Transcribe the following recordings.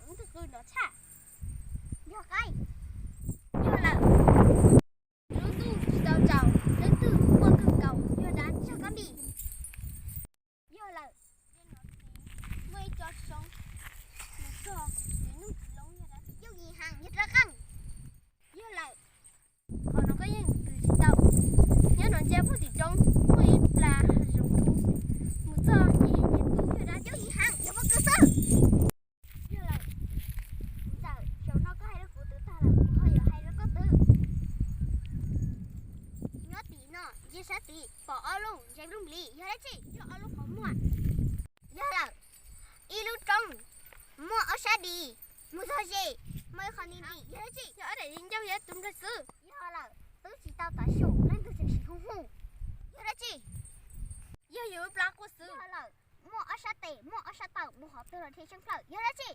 Ntwj qw nrov tshaj. Yog qaib. Yog lawm. Lub ntuj tsis tau tsaus, lub twg quaj kawg nkaus, yog dab tsi yog kab npis. Yog lawm. Muaj ib co soob mus txog txiv nug txiv loob, yog dab tsi yooj yim heev, yog rab qeej. Yog lawm. Qhov no koj yeej kws tsis tau. Nyob no ntsia puag tim roob muaj ib plag zoov dub mus txog ces nyias tub, yog dab tsi yooj yim heev, yog pob kws xwb. Yog lawm. Ntxawm, zaum no koj hais rau kuv twv tag lawm, kuv ho yuav hais rau koj twv. Nyob tim no, ntsia sab tid pom ob lub ntses nplub nplis, yog dab tsi? Yog ob lub qhov muag. Yog lawm. Ib lub roob muaj ob sab di, mus txog ze muaj ib qho ni ntim, yog dab tsi? Yog ob daim di ncauj, yog ib tug nplawg xwb. Yog lawm. Twb tsis tau tav su, leej twg tseem siv hu hu, yog dab tsi? Yog yus lub plab quaj xwb. Yog lawm. Muaj ob sab tes, muaj ob sab taw, mus qhov twg los dhia tsheej plawg, yog dab tsi?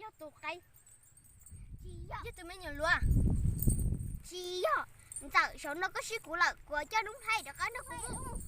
Yog tus qaib. Tsis yog. Yog tus me nyuam luav. Tsis yog. Ntxawm, zaum no koj sib kuv lawm, kuv coj lub nplhaib rov qab nrog kuv mus.